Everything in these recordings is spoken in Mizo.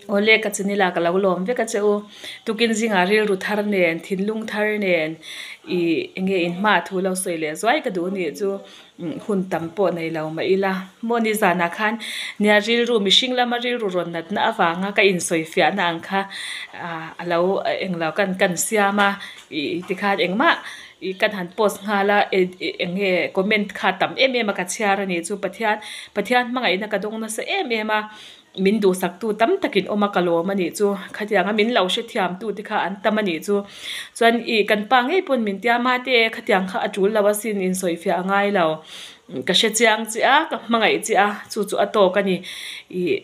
Awle ka chinila ka lo lawm vek a che u. Tukin zingah rilru thar nen, thinlung thar nen ih enge inhma thu lo sawi leh zuai ka duh nih chu hun tam pawh nei lo mah ila. Maw ni zanah khan nia rilru mihring lama rilru rawn natna avanga ka insawi fiahna ang kha a lo englo kan kan siam a ih tikhan engmah ih kan han post nghal a enge comment kha tam em em a ka chhiar a nih chu Pathian Pathian hmangaihna ka dawng nasa em em a. Min duhsaktu tam takin awm a ka lawm a nih chu. Khatianga min lo hrethiamtu te kha an tam a nih chu. Chuan ih kan pa ngei pawn min tia mate khatiang kha a tul lo asin insawifiah a ngai lo. Ka hre chiang che a, ka hmangaih che a, chu chu a tawk a ni. Ih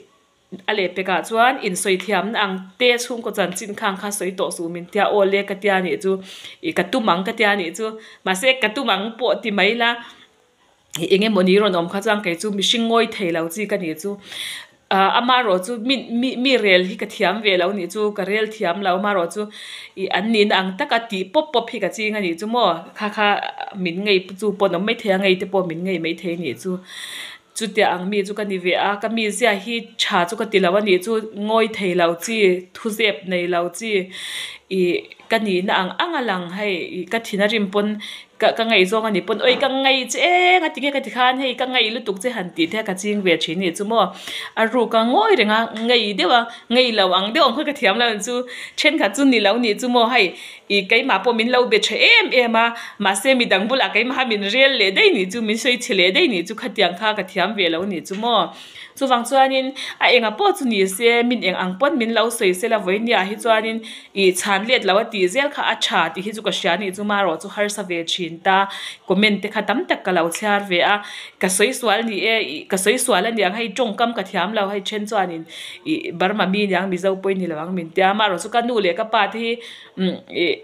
a lehpekah chuan insawithiamna ang te chhungkaw chanchin khang kha sawi tawh suh min tia aw le ka tia nih chu. Ih ka tum ang ka tia nih chu. Mahse ka tum ang pawh ti mai la. Eng emaw ni rawn awm kha chuan kei chu mihring ngawi thei lo chi ka nih chu ah amaherawh chu mi mi mi rel hi ka thiam ve lo nih chu ka rel thiam lo amaherawh chu ih an nihna ang taka tih pawp pawp hi ka ching a nih chu maw kha kha min ngei chu pawn awm maithei a ngei te pawh min ngei maithei a nih chu chutia ang mi chu ka ni ve a ka mizia hi tha chu ka ti lo a nih chu ngawi thei lo chi thuzep nei lo chi ih ka nihna ang ang a lang hei ih ka thin a rim pawn. Ka ka ngaihzawng a ni pawn awi ka ngaih che eng a ti nge ka ti khan hei ka ngaih lutuk che han tih te a ka ching ve thin nih chu maw a ruk a ngawi reng a ngei deuh a ngei lo ang deuh ang kha ka thiam lo ang chu thenkhat chu ni lo nih chu maw hei ih keimah pawh min lo be tha em em a mahse midang bulah keimah min rel leh daih nih chu min sawi chhe leh daih nih chu khatiang kha ka thiam ve lo nih chu maw. Chuvang chuanin a enga pawh chu ni se, min eng ang pawn min lo sawi sela vawinia hi chuanin ih chhan let lo a tih zel kha a tha tih hi chu ka hria nih chu marawh chu harsa ve thin ta. Comment te kha tam tak ka lo chhiar ve a, ka sawi sual ni e, ih ka sawi sual a niang hei tawngkam ka thiam lo hei then chuanin ih Burma mi niang Mizo pawhin ni lo ang min tia marawh chu ka nu leh ka pa te hi umm ih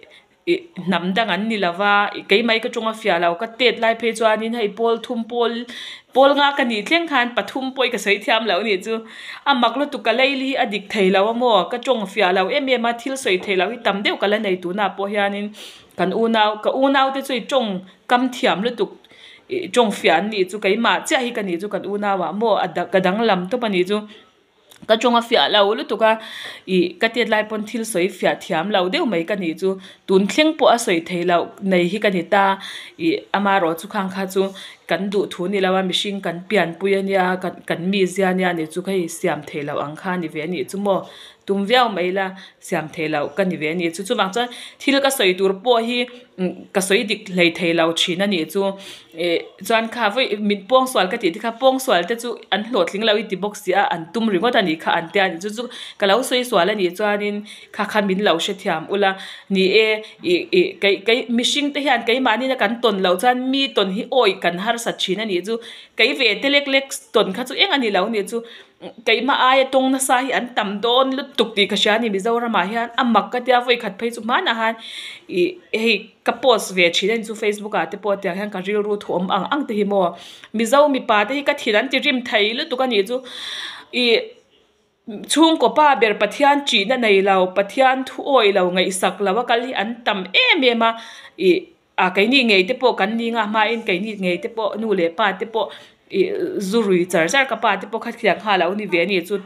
Ih hnam dang an ni lova, keimah ka tawng a fiah lo, ka tet lai phei chuanin hei pawl thum pawl pawl nga ka nih thleng khan pathum pawh i ka sawi thiam loh anih chu. A mak lutuk ka leili hi a dik thei lo a maw, ka tawng fiah lo em em a, thil sawi thei loh hi tam deuh ka la nei tunah pawh hianin kan unau ka unau te chu i tawng kam thiam lutuk ih tawng fiah an nih chu keimah chiah hi ka nih chu kan unau ah maw a ka danglam tawp a nih chu. Ka tawng a fiah lo lutuk a, ih ka tet lai pawn thil sawi fiah thiam lo deuh mai ka nih chu tun thleng pawh a sawi thei loh nei hi ka ni ta, ih amaherawh chu khang kha chu kan duh thu ni lo a mihring kan pianpui a nia kan kan mizia nia nih chu hei siam thei loh ang kha a ni ve a nih chu maw tum viau mai ila siam thei loh ka ni ve a nih chu chuvang chuan thil ka sawi tur pawh hi ka sawi dik hlei thei lo thin a nih chu. Ih chuan kha vawi min pawngsual ka tih te kha pawngsual te chu an hlawhtling lo i ti bawk si a an tum ringawt a nih kha an tia a nih chu chu ka lo sawi sual a nih chuanin kha kha min lo hrethiam ula ni e ih ih kei kei mihring te hian keimahni na kan tawn loh chuan mi tawn hi awi kan harsat thin a nih chu kei ve te lek lek tawn kha chu eng a ni lo a nih chu. Keimah aia tawng nasa hi an tam dawn lutuk tih ka hria a ni Mizoramah hian a mak ka tia vawi khat phei chu hmanah khan ih hei ka post ve thin a ni chu facebook ah te pawh tiang hian ka rilru thu awm ang ang te hi maw Mizo mipa te hi ka thin an ti rim thei lutuk a nih chu ih chhungkaw pa ber Pathian ṭihna nei lo Pathian thu awih lo ngaihsak lo a kal hi an tam em em a ih. A keini ngei te pawh kan ni nghah hmain keini ngei te pawh nu leh pa te pawh ih zu rui char char ka pa te pawh kha thiang nghal a lo ni ve a ni chu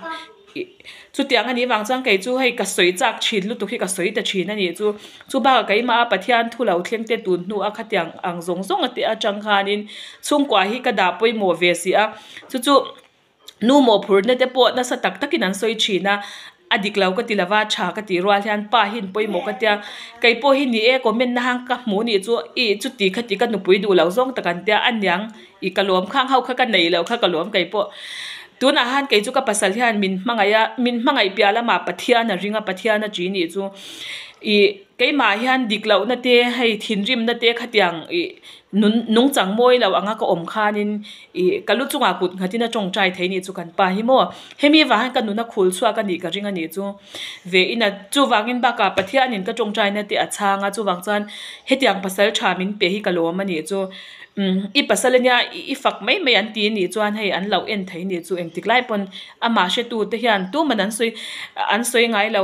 ih chutiang a nih vang chuan kei chu hei ka sawi chak thin lutuk hi ka sawi ta thin a nih chu chu bakah keimah a Pathian thu lo thleng te tun hnu a khatiang ang zawng zawng te atang khanin chhungkua hi ka dah pawimawh ve si a chu chu. Nu mawhphurhna te pawh nasa tak takin an sawi thin a, a dik lo ka ti lova tha ka tih rual hian pa hi an pawimawh ka tia, kei pawh hi ni e comment na hang ka hmuh nih chu ih chuti khati ka nupui duh loh zawng tak an tia a niang ih ka lawm khang ho kha ka nei loh kha ka lawm kei pawh tunah han kei chu ka pasal hian min hmangaih a min hmangaih piah lamah Pathian a ring a Pathian a ṭi nih chu ih keimah hian dik lohna te hei thinrimna te khatiang ih nun nungchang mawi lo anga ka awm khanin ih ka lu chungah kut nghatin a tawngtai thei nih chu kan pa hi maw hemi vang hian ka nuna khul chhuak a nih ka ring a nih chu ve in a chuvangin bakah Pathianin ka tawngtaina te a chhang a chuvang chuan hetiang pasal tha min pe hi ka lawm a nih chu umm i pasal ania i fak mai mai an ti nih chuan hei an lo en thei nih chu engtik lai pawn amah hretu te hian tuman an sawi an sawi ngai lo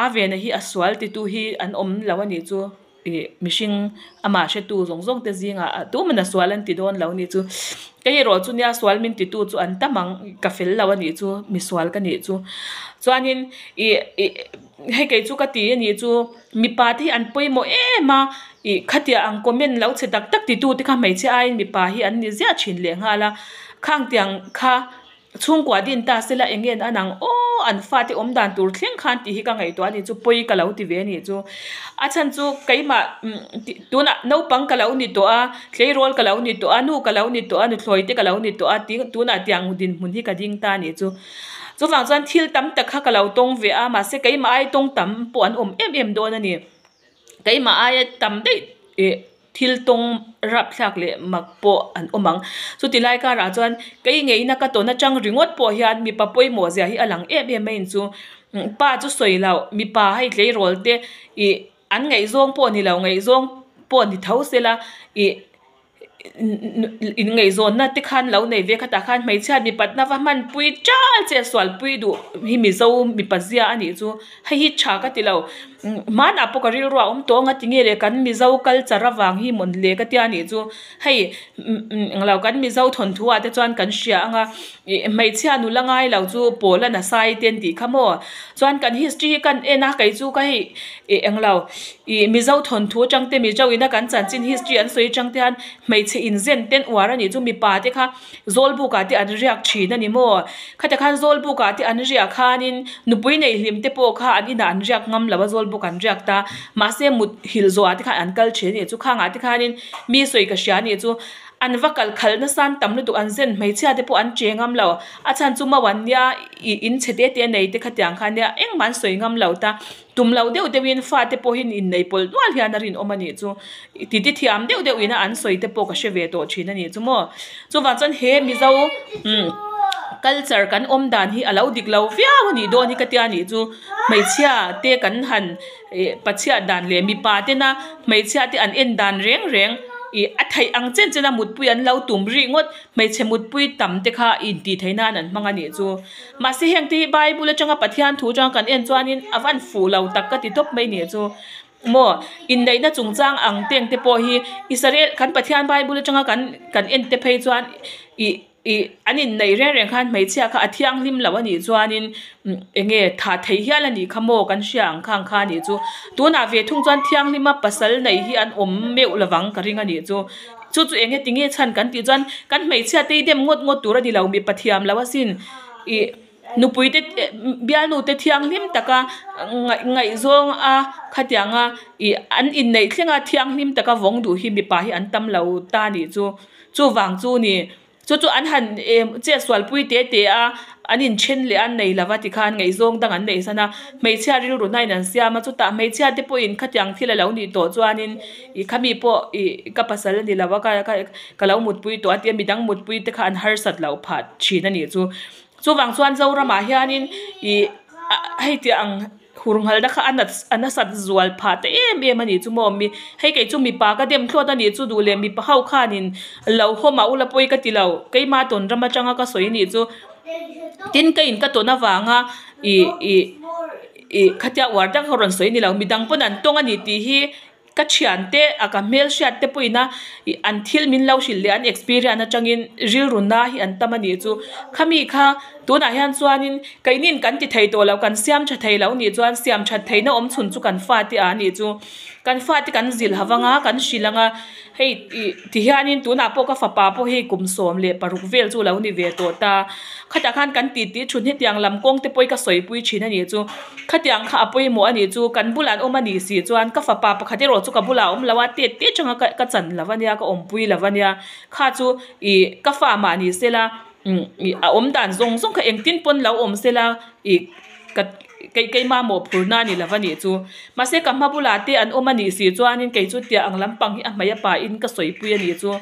a vena hi a sual titu hi an awm lo a nih chu. Ih mihring amah hretu zawng zawng te zingah tumah sual an ti dawn lo nih chu. Kei erawh chu nia sual min titu chu an tam ang ka fel lo a nih chu misual ka nih chu. Chuanin ih ih hei kei chu ka ti a nih chu mipa te hi an pawimawh em a ih khatiang ang comment lo chhe tak tak titu te kha hmeichhia aiin mipa hi an ni ziah thin leh nghal a khangtiang kha. Chhungkua din ta sela eng nge an ang aw an fate awm dan tur thleng khan tih hi ka ngaihtuah a nih chu pawi ka lo ti ve a nih chu. A chhan chu keimah tunah naupang ka lo ni tawh a, tleirawl ka lo ni tawh a, nu ka lo ni tawh a, nuthlawi te ka lo ni tawh a tih tunah tiang dinhmun hi ka ding ta a nih chu. Chuvang chuan thil tam tak kha ka lo tawng ve a mahse keimah ai tawng tam pawh an awm em em dawn a ni. Keimah aia tam daih ih. Thil tawng rapthlak leh mak pawh an awm ang. Chuti lai karah chuan kei ngeina ka tawn atang ringawt pawh hian mipa pawimawh zia hi a lang em em mai chu. Pa chu sawi loh mipa hei tleirawl te ih an ngaihzawng pawh ni lo ngaihzawng pawh ni tho sela ih inngaihzawnna te khan lo nei ve khatah khan hmeichhia mipatna va hmanpui tal che sualpui duh hi Mizo mipa zia a nih chu. Hei hi tha ka ti lo hmanah pawh ka rilru a awm tawh ang a tinge le kan Mizo culture avang hi mawn le ka tia nih chu hei englo kan Mizo thawnthu ah te chuan kan hria ang a ih hmeichhia nula ngai lo chu pawl a nasai te an tih kha maw chuan kan history hi kan en a kei chu ka hei ih englo ih Mizo thawnthu atang te Mizo ina kan chanchin history an sawi atang te hian hmeichhe inzen te an uar a nih chu mipa te kha. Zawlbuk ah te an riak thin a ni maw? Khata khan zawlbuk ah te an riah khanin nupui nei hlim te pawh kha an inah an riak ngam lo a zawlbuk an riak ta. Mahse mut hilh zawh ah te khan an kal thin a nih chu. Khang ah te khanin mi sawi ka hria a nih chu. An va kal khalh nasa an tam lutuk an zen hmeichhia te pawh an che ngam lo. A chhan chu mau an nia ih in chhe te te nei te khatiang kha nia engmah an sawi ngam lo ta. Tum lo deuh deuhin fate pawhin innei pawlh nual hian a rinawm a nih chu. Titi thiam deuh deuhin a an sawi te pawh ka hre ve tawh thin a nih chu maw. Chuvang chuan he Mizo culture kan awm dan hi a lo dik lo viau a nih dawn hi ka tia nih chu. Hmeichhia te kan han ih pachhiat dan leh mipa tena hmeichhia te an en dan reng reng ih a theih ang chen chen a mutpui an lo tum rih ngawt. Hmeichhe mutpui tam te kha intih theih nan an hmang a nih chu. Mahse heng te hi Bible atanga Pathian thu atanga kan en chuanin a van fuh lo tak ka ti tawp mai nih chu. Maw inneihna chungchang ang teng te pawh hi Israel kan Pathian Bible atanga kan kan en te phei chuan ih ih an inneih reng reng khan hmeichhia kha a thianghlim lo a nih chuanin eng nge thah theih hial a nih kha maw kan hria ang khang kha a nih chu. Tunah ve thung chuan thianghlima pasal neih hi an awm meuh lovang ka ring a nih chu. Chu chu eng nge ti nge chhan kan tih chuan kan hmeichhia te hi dem ngawt ngawt tur a ni lo mipa thiam lo asin ih nupui te bialnu te thianghlim taka ngaih ngaihzawng a khatiang a ih an inneih thleng a thianghlim taka vawng duh hi mipa hi an tam lo ta nih chu chuvang chu ni. Chu chu an han chet sual pui te te a, an inthen leh a, an nei lova tikhan ngaihzawng dang an neih san a, hmeichhia rilru hnain an siam a, chutah hmeichhia te pawhin khatiang thil a lo nih tawh chuanin ih khami pawh ih ka pasal a ni lo a, ka ka ka lo mutpui tawh a tia midang mutpui te kha an harsat loh phah thin a nih chu. Chuvang chuan Zoramah hianin ih hei tih ang. Hur nghalna kha a nat a nasat zual phah ta em em a nih chu maw mi hei kei chu mipa ka dem thlawt a nih chu duh leh mipa ho khanin lo haw mah ula pawi ka ti lo keima tawn ram atanga ka sawi a nih chu tin ka in ka tawn avanga ih ih ih khatia uar tak a rawn sawi a ni lo midang pawn an tawng a ni tih hi. Ka thiante a ka hmelhriat te pawhin a ih an thil min lo hrilh leh an experience atangin rilru na hi an tam a nih chu. Khami kha tunah hian chuanin keinin kan ti thei tawh lo kan siam tha thei lo nih chuan siam that theihna awm chhun chu kan fate ah a nih chu. Kan fate kan zilh ha vang a kan hrilh ang a hei ih ti hianin tunah pawh ka fapa pawh hei kum 16 vel chu lo ni ve tawh ta. Khatah khan kan titi thun hetiang lam kawng te pawh hi ka sawipui thin a nih chu. Khatiang kha a pawimawh a nih chu, kan bulah an awm a nih si chuan ka fapa pakhat erawh chu ka bulah a awm lo a, tet te atanga ka ka chan lo a nia, ka awmpui lo a nia. Kha chu ih ka fa mah ni sela umm ih a awm dan zawng zawng kha engtin pawn lo awm sela ih ka kei keima mawhphurna a ni lo a nih chu. Mahse ka hma bulah te an awm a nih si chuanin kei chu tiah ang lampang hi a hmei a pahin ka sawipui a nih chu.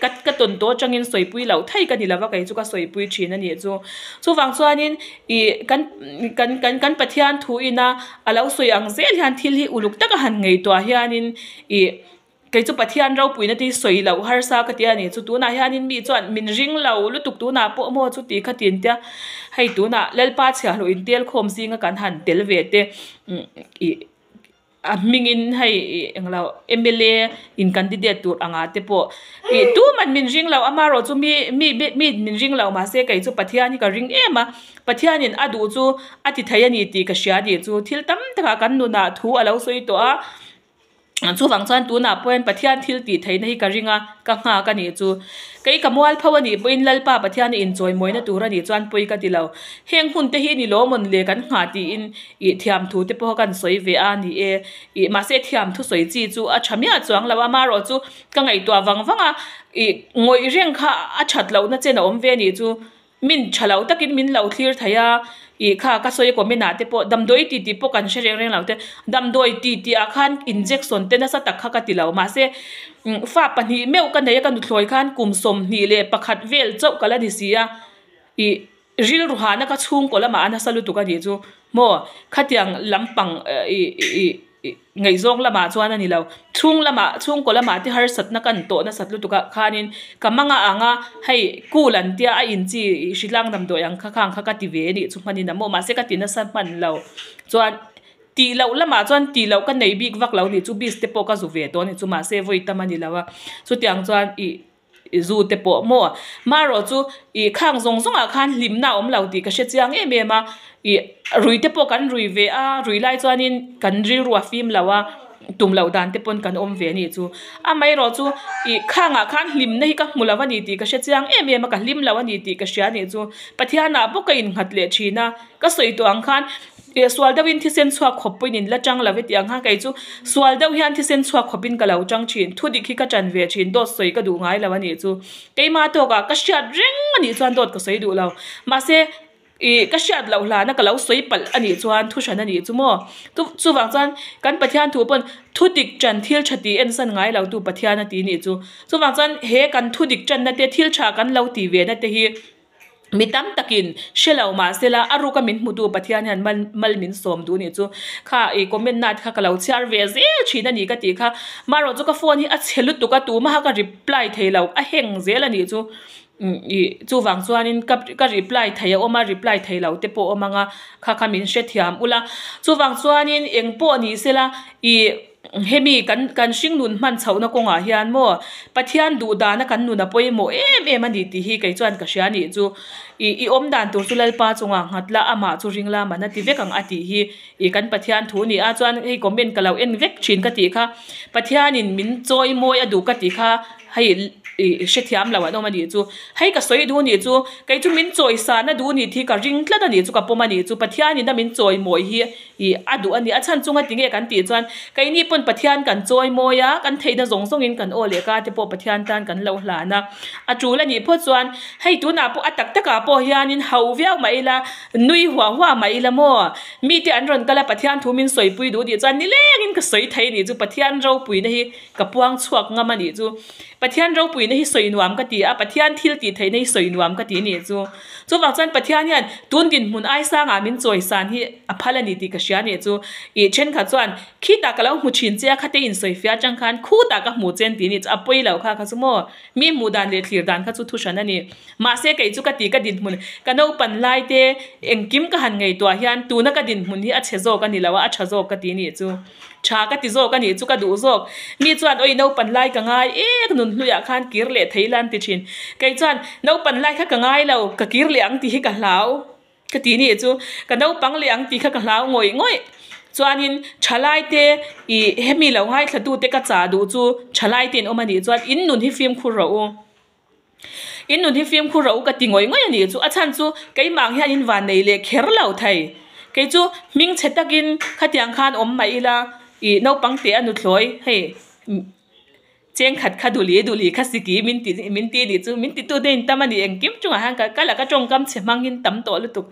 Ka ka tawn tawh atangin sawipui loh thei ka ni lo va kei chu ka sawipui thin a nih chu. Chuvang chuanin ih kan kan kan kan Pathian thu ina a lo sawi ang zel hian thil hi uluk taka han ngaihtuah hianin ih kei chu Pathian ropuina te hi sawi loh harsa ka ti a ni chu. Tunah hianin mi chuan min ring lo lutuk tunah pawh maw chuti kha tin tia hei tunah Lalpa chhiahhlawh intelkhawm zinga kan han tel ve te ih. A hmingin hei ih englo mla in candidate tur angah te pawh ih tuman min ring lo amaherawh chu mi mi mi min ring lo mahse kei chu Pathian hi ka ring em a Pathianin a duh chu a ti thei a ni tih ka hria a nih chu thil tam takah kan nunah thu a lo sawi tawh a. Chuvang chuan tunah pawhin Pathian thil tih theihna hi ka ring a, ka nghak a nih chu. Kei ka mualpho a nih pawhin Lalpa Pathian a inchawimawina tur a nih chuan pawi ka ti lo. Heng hun te hi ni lawmawn le kan nghah tiin ih thiamthu te pawh kan sawi ve a ni e. Ih mahse thiamthu sawi chi chu a tha miah chuang lo a, amaherawh chu ka ngaihtuah vang vang a, ih ngawih reng kha a that lohna chen a awm ve a nih chu. Min tha lo takin min lo thlir thei a, ih kha ka sawi comment ah te pawh damdawi ti tih pawh kan hre reng reng lo te, damdawi ti tih ah khan injection te nasa tak kha ka ti lo mahse fa pahnih meuh ka nei a ka nuthlawi khan kum 21 vel chauh ka la ni si a, ih rilru hahna ka chhungkaw lamah a nasa lutuk a nih chu maw khatiang lampang ih ih. Ngaihzawng lamah chuan a ni lo. Chhung lamah, chhungkaw lamah te harsatna kan tawh nasat lutuk ah khanin ka manga ang a, hei cool an tia a in chi hritlang damdawi ang kha khang kha ka ti ve anih chu hmanin a maw mahse ka ti nasa hman lo. Chuan tih loh lamah chuan tih loh ka nei bik vak lo anih chu bis te pawh ka zu ve tawh anih chu mahse vawi tam a ni lo a. Chutiang chuan ih. I zu te pawh maw? Marawh chu ih khang zawng zawng ah khan hlimna a awm lo tih ka hre chiang em em a, ih rui te pawh kan rui ve a, rui lai chuanin kan rilru a fim lo a, tum loh dan te pawn kan awm ve a nih chu. Amaherawh chu ih khang ah khan hlimna hi ka hmu lo a ni tih ka hre chiang em em a, ka hlim lo a ni tih ka hria a nih chu. Pathian ah bawk ka innghat leh thin a, ka sawi tawh ang khan Ih sual deuhin thisen chhuak khawp pawhin in la chang lo e tih ang khan kei chu sual deuh hian thisen chhuak khawpin ka lo chang thin, thu dik hi ka chan ve thin, dawt sawi ka duh ngai lo a nih chu. Keimah tawkah ka hriat reng a nih chuan dawt ka sawi duh lo. Mahse ih ka hriat loh hlana ka lo sawi palh a nih chuan thu hran a nih chu maw. Chuvang chuan kan Pathian thu pawn thu dik chan thil tha tih ensan ngai lo tu Pathian a ti nih chu. Chuvang chuan he kan thu dik channa te thil tha kan lo tih ve na te hi. Mi tam takin hre lo mah se la, a ruka min hmutu Pathian hian mal mal min sawm duh nih chu. Kha i comment na te kha ka lo chhiar ve zel thin a ni ka tih kha. Marawh chu ka phone hi a chhe lutuk a, tumaha ka reply thei lo, a heng zel a nih chu. Ih chuvang chuanin ka ka reply thei a awm a, reply thei lo te pawh a awm ang a, kha kha min hrethiam ula. Chuvang chuanin eng pawh ni se la ih. Hemi kan kan hringnun hman chhohna kawngah hian maw Pathian duh dana kan nun a pawimawh em em a ni tih hi kei chuan ka hria nih chu. Ih i awm dan tur chu Lalpa chungah nghat la, amah chu ring la man a ti vek ang a tih hi ih kan Pathian thu ni a. Chuan hei comment ka lo en vek thin ka tih kha Pathianin min chawi mawi a duh ka tih kha hei ih hrethiam lo an awm a nih chu. Hei ka sawi duh nih chu kei chu min chawi sahna duh nih thi ka ring tlat a nih chu ka pawm a nih chu Pathianin a min chawi mawi hi Ih, a duh a ni. A chhan chunga tinge kan tih chuan keini pawn Pathian kan chawi mawi a, kan theihna zawng zawngin kan aw leh ka te pawh Pathian tan kan lo hlan a. A tul a nih phawt chuan hei tunah pawh a tak takah pawh hianin ho viau mah ila, nui huah huah mah ila maw? Mite an rawn kal a, Pathian thu min sawipui duh tih chuan nilengin ka sawi thei a nih chu. Pathian ropuina hi ka puang chhuak ngam a nih chu. Pathian ropuina hi sawi nuam ka ti a, Pathian thil tih theihna hi sawi nuam ka ti a nih chu. Chuvang chuan Pathian hian tun dinhmun aisangah min chawisan hi a phal a ni tih ka hria nih chu. Ih thenkhat chuan khitah ka lo hmu thin che a, khate insawifiah atang khan khutah ka hmu che an ti nih chu a pawi lo kha kha chu maw? Mi hmuh dan leh thlir dan kha chu thu hran a ni. Mahse kei chu ka ti ka dinhmun ka naupan lai te engkim ka han ngaihtuah hian tuna ka dinhmun hi a chhe zawk a ni lo a, a tha zawk ka ti nih chu. Tha ka ti zawk a nih chu ka duh zawk. Mi chuan awi naupan lai ka ngai ek nun hluiah khan kir leh thei la an ti thin. Kei chuan naupan lai kha ka ngai lo, ka kir leh ang tih hi ka hlau ka ti nih chu. Ka naupang leh ang tih kha ka hlau ngawih ngawih. Chuanin thalai te ih hemi lo ngaithlatute ka chah duh chu thalai te in awm a nih chuan in nun hi fimkhur rawh u. In nun hi fimkhur rawh u ka ti ngawih ngawih a nih chu. A chhan chu keimah ang hian in van nei leh kher lo thei. Kei chu hming chhe takin khatiang khan awm mah ila ih naupang teh a nuthlawi hei cheng khat kha duli duli kha siki min ti min ti nih chu min ti tu te in tam a ni engkim chungah hian ka laka tawngkam chhe hmang in tam tawh lutuk.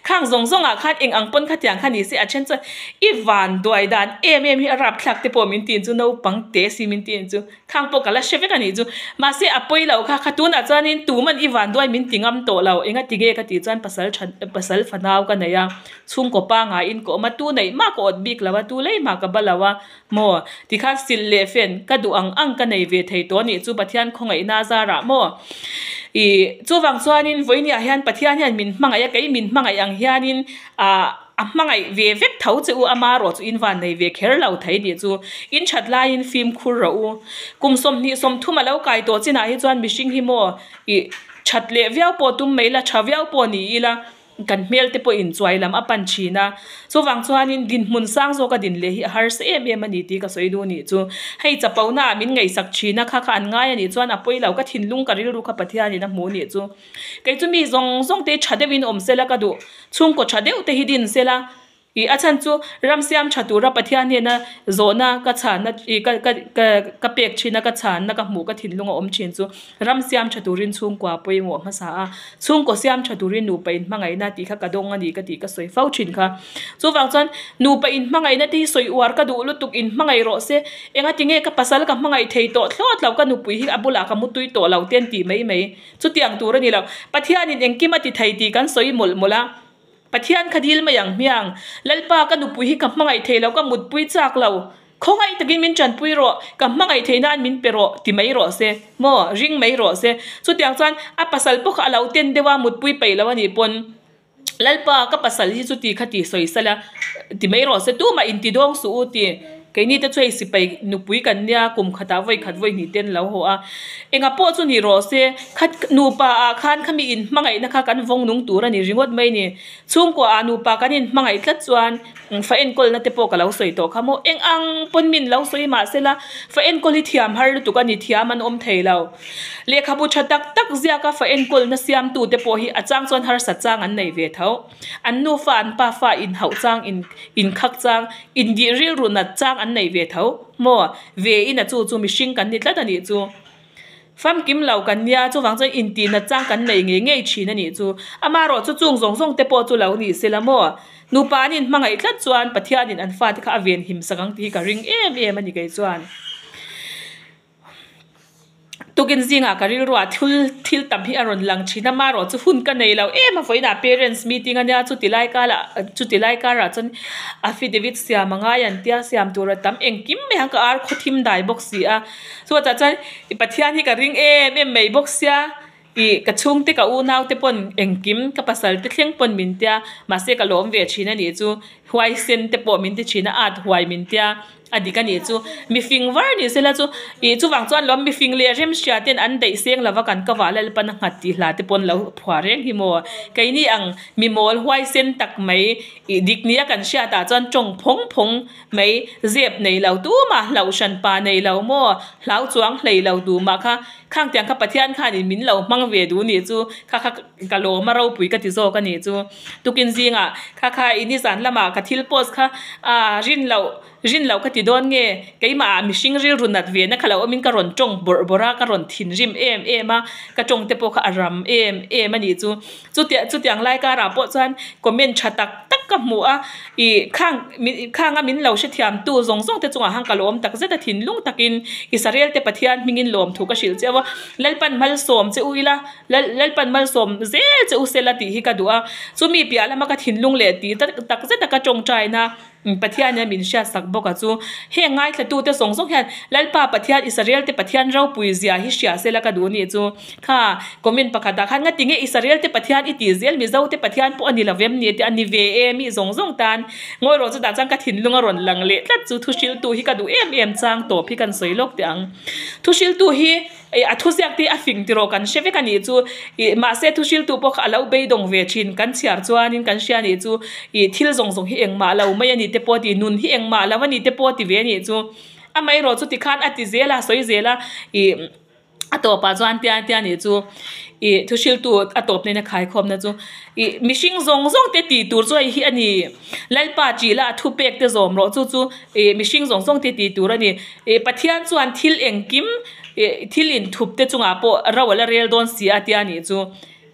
Khang zawng zawngah khan eng ang pawn khatiang kha ni se a then chuan i van duai dan em em hi a rapthlak te pawh min ti chu naupang teh si min ti chu. Khang pawh ka la hre vek a nih chu. Mahse a pawi loh kha, kha tunah chuanin tuman i vanduai min ti ngam tawh lo. Enga ti nge ka tih chuan pasal tha pasal fanau ka nei a, chhungkaw pangaiin ka awm a, tu neih mah ka awt bik lo a, tu lei mah ka ba lo a maw? Tikhan silh leh fen ka duh ang ang ka nei ve thei tawh a nih chu Pathian khawngaihna zarah maw? Ih chuvang chuanin vawiiniah hian Pathian hian min hmangaih a, kei min hmangaih ang hianin ah. A hmangaih ve vek tho che u, ama erawh chu in van nei ve kher lo thei tih chu in that laiin fimkhur rawh u. Kum 20 30 a lo kai tawh chinah hi chuan mihring hi maw ih that leh viau pawh tum mai ila, tha viau pawh ni ila kan hmel te pawh in chuai lam a pan thin a. Chuvang chuanin dinhmun sang zawka din leh hi a harsa em em a ni tih ka sawi duh nih chu. Hei chapo naah min ngaihsak thin a, kha kha an ngai a nih chuan a pawi lo, ka thinlung ka rilru kha Pathianin a hmuh nih chu. Kei chu mi zawng zawng te tha deuhin awm sela ka duh, chhungkaw tha deuh te hi din sela ih a chhan chu ram siam tha tura Pathian hnena zawhna ka chhanna ih ka ka ka ka pek thin a ka chhanna ka hmuh ka thinlung a awm thin chu ram siam tha turin chhungkua pawimawh hmasa a, chhungkaw siam tha turin nupa inhmangaihna tih kha ka dawng a ni ka tih ka sawi fo thin kha. Chuvang chuan nupa inhmangaihna te hi sawi uar ka duh lutuk inhmangaih rawh se enga tinge ka pasal ka hmangaih thei tawh thlawt lo ka nupui hi a bulah ka mutui tawh lo te an tih mai mai. Chutiang tur a ni lo. Pathianin engkim a ti thei tih kan sawi mawlh mawlh a. Pathian kha dil mai ang hmiang. Lalpa ka nupui hi ka hmangaih thei lo, ka mutpui chak lo. Khawngaih takin min tanpui rawh, ka hmangaih theih nan min pe rawh ti mai rawh se. Maw? Ring mai rawh se. Chutiang chuan a pasal pawh kha a lo ten deuh a, mutpui peih lo a nih pawn Lalpa ka pasal hi chuti kha ti sawi sala ti mai rawh se tumah inti dawng suh u ti keini te chu hei sipai nupui kan nia kum khatah vawi khat vawi hnih te an lo haw a enga pawh chu ni rawh se khat nupa ah khan khami in hmangaihna kha kan vawng nung tur a ni ringawt mai ni chhungkua ah nupa kan in hmangaih tlat chuan fa enkawlna te pawh ka lo sawi tawh kha maw eng ang pawn min lo sawi mahsela fa enkawl hi thiam har lutuk a ni thiam an awm thei lo. Lehkhabu tha tak tak ziaka fa enkawlna siamtute pawh hi a chang chuan harsat chang an nei ve tho. An nufa an pafa inhauh chang, inkhak chang, indih rilru nat chang an nei ve tho. Maw? Ve in a chu chu mihring kan ni tlat a nih chu. Famkim lo kan nia, chuvang chuan intih nat chang kan nei ngei ngei thin a nih chu. Amaherawh chu chung zawng zawng te pawh chu lo ni se la maw? Nupa an inhmangaih tlat chuan Pathianin an fate kha a venhim sak ang tih hi ka ring em em a ni kei chuan. Tukin zingah ka rilruah thil thil tam hi a rawn lang thin a, marawh chu hun ka nei lo em a vawiinah parents meeting a nia chuti lai kala chuti lai karah chuan affidavit siam a ngai an tia siam tur a tam engkim mai ang ka ar khaw thim dai bawk si a chutah chuan Pathian hi ka ring em em mai bawk sia. Ih, ka chhungte ka unaute pawn engkim ka pasal te thleng pawn min tia, mahse ka lawm ve thin a nih chu, huaisen te pawh min ti thin a, at huai min tia a dik a nih chu, mifing var ni sela chu, ih chuvang chuan lawm mifing leh remhria ten an daih seng lova kan ka vah lalpan a nghat tih hla te pawn lo phuah reng hi maw, keini ang mimawl huaisen tak mai ih dik nia kan hriatah chuan tawng phawng phawng mai zep nei lo tumah hlauh hran pa nei lo maw, hlau chuang hlei lo tumah kha. Khang tiang kha Pathian khanin min lo hmang ve duh nih chu kha kha ka lawm a ropui ka ti zawk a nih chu. Tukin zingah kha kha i nizan lamah ka thil post kha aah rin loh rin loh ka ti dawn nge keimah ah mihring rilru nat ve na kha lo awmin ka rawn tawng bawrh bawrh a ka rawn thinrim em em a ka tawng te pawh kha a ram em em a nih chu. Chutia chutiang lai karah pawh chuan comment tha tak tak ka hmu a ih khang khanga min lo hrethiam tu zawng zawng te chungah khan ka lawm tak zet a thinlung takin Israel te Pathian hmingin lawm thu ka hrilh cheu a Lalpan malsawm che u ila Lalpan malsawm zel che u sela tih hi ka duh a chumi piah lama ka thinlung leh tih tak zet a ka tawngtaina Pathian hian min hriatsak bawk a chu. Heng ngaithlatute zawng zawng hian Lalpa Pathian Israel te Pathian ropui zia hi hria sela ka duh nih chu. Kha comment pakhatah khan nga tinge Israel te Pathian i tih zel Mizo te Pathian pawh a ni lo vem ni tih a ni ve e mi zawng zawng tan ngawi rawh chutah chuan ka thinlung a rawn lang leh tlat chu thuhriltu hi ka duh em em chang tawp hi kan sawi lawk teh ang. Thuhriltu hi. Ih a thuziak te hi a fing tiraw kan hre vek a nih chu ih mahse thuhriltu pawh kha a lo beidawng ve thin kan chhiar chuanin kan hria nih chu ih thil zawng zawng hi engmah lo mai a ni te pawh a ti nun hi engmah lo a ni te pawh a ti ve a nih chu amaherawh chu tikhan a ti zel a sawi zel a ih a tawpah chuan tia tia nih chu ih thuhriltu a tawp nena khaikhawmna chu ih mihring zawng zawng te tih tur chu hei hi a ni Lalpa tih lah thupek te zawm rawh chu chu ih mihring zawng zawng te tih tur a ni ih Pathian chuan thil engkim ih thil inthup te chungah pawh ro a la rel dawn si a tia nih chu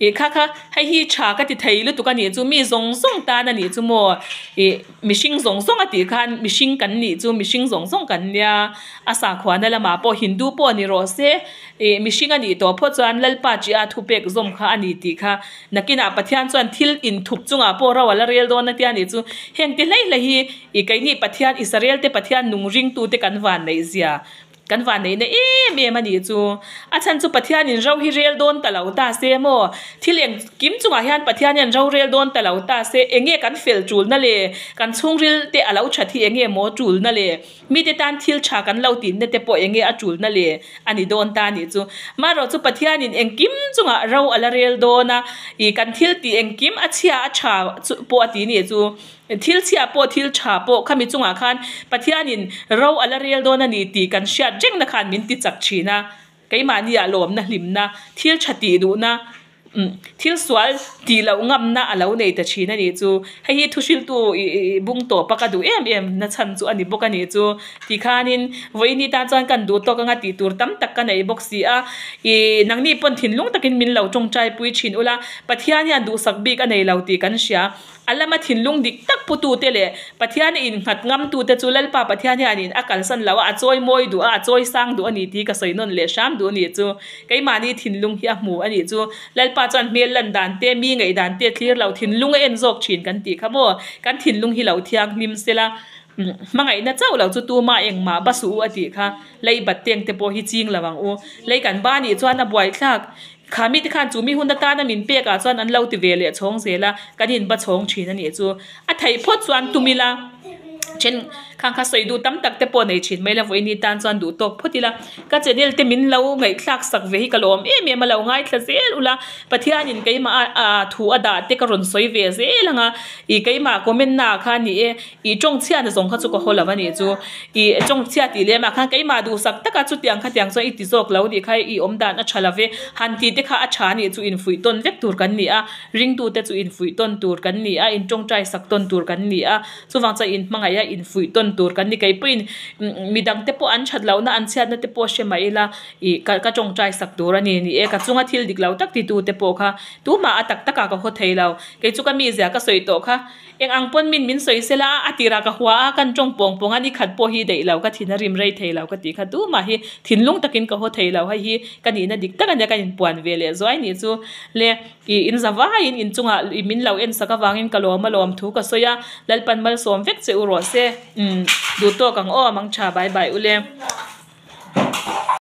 ih kha kha hei hi tha ka ti thei lutuk a nih chu mi zawng zawng tan a nih chu maw ih mihring zawng zawng a tih khan mihring kan nih chu mihring zawng zawng kan nia a sakhuana lamah pawh Hindu pawh ni rawh se ih mihring a nih tawh phawt chuan Lalpa tih a thupek zawm kha a ni tih kha Nakinah Pathian chuan thil inthup chungah pawh ro a la rel dawn a tia nih chu. Heng ti hlei hlei hi i keini Pathian, Israel te Pathian nung ringtute kan van neih zia. Kan vanneihna em em a nih chu. A chhan chu Pathianin ro hi rel dawn ta lo ta se maw? Thil eng kim chungah hian Pathian hian ro rel dawn ta lo ta se enge kan fel tulna le? Kan chhungril te a lo that hi enge maw tulna le? Mite tan thil tha kan lo tinna te pawh enge a tulna le? A ni dawn ta a nih chu. Marawh chu Pathianin engkim chungah ro a la rel dawn a, ih kan thil tih engkim a chhia a tha chu pawh a ti nih chu. Thil chhia pawh thil tha pawh khami chungah khan Pathianin ro a la rel dawn a ni tih kan hriat rengna khan min ti chak thin a. Keimahniah lawmna hlimna, thil tha tih duhna, thil sual tih loh ngamna a lo nei ta thin a nih chu. Hei hi thuhriltu bung tawpa ka duh em em na chhan chu a ni bawk a nih chu. Tikhanin vawiini tan chuan kan duh tawk anga tih tur tam tak ka nei bawk si a. Ih nangni pawn thinlung takin min lo tawngtai pui thin ula, Pathian hian duhsak bik a nei lo tih kan hria. A lama thinlung dik tak putute leh Pathiana innghat ngamtute chu Lalpa Pathian hianin a kalsan lo a, a chawi mawi duh a, a chawi sang duh a ni tih ka sawi nawn leh hram duh a nih chu. Keimahni thinlung hi a hmu a nih chu. Lalpa chuan hmel lan dan te, mi ngaih dan te thlir lo thinlung a en zawk thin kan tih kha maw? Kan thinlung hi lo thianghlim sela, hmangaihna chauh lo chu tuma engmah ba suh u a tih kha. Lei bat teng te pawh hi ching lo ang u. Lei kan ba nih chuan a buaithlak. Kha mite khan chu mi hun atana min pek ah chuan an lo ti ve leh chhawng zel a, kan in ba chhawng thin a nih chu. A theih phawt chuan tum ila, then khang kha sawi duh tam tak te pawh nei thin mai la, vawiin tan chuan duh tawk phawt ila. Ka channel te min lo ngaihthlak sak ve hi ka lawm em em a, lo ngaithla zel ula, Pathianin keimah a thu a dah te ka rawn sawi ve zel ang a, ih keimah comment na ah khan ni e, Ih tawngchhiatna zawng kha chu ka haw lo a nih chu. Ih tawngchhiat tih lem ah khan keimah duhsak taka chutiang khatiang chuan i ti zawk lo nih kha i awm dan a tha lo ve. Han tih te kha a tha nih chu infuih tawn vek tur kan ni a, ringtute chu infuih tawn tur kan ni a, intawngtai sak tawn tur kan ni a, chuvang chuan inhmangaih a infuih tawn tur kan ni. Kei pawhin midang te pawh an that lohna an chhiatna te pawh hre mah ila ih ka ka tawngtai sak tur a ni. Ni e, ka chunga thil dik lo tak titu te pawh kha tumah a tak takah ka haw thei lo. Kei chu ka mizia ka sawi tawh kha. Eng ang pawn min min sawi sela a, a tirah ka hua a, kan tawng pawng pawng a, ni khat pawh hi daih lo, ka thin a rim rei thei lo ka tih kha tumah hi thinlung takin ka haw thei lo, hei hi ka nihna dik tak a nia ka inpuan ve leh zuai nih chu le ih in za vaiin inchungah ih min lo en sak avangin ka lawm a lawm thu ka sawi a, Lalpan malsawm vek che u rawh se, umm duh tawk ang aw, mangtha bye bye u le.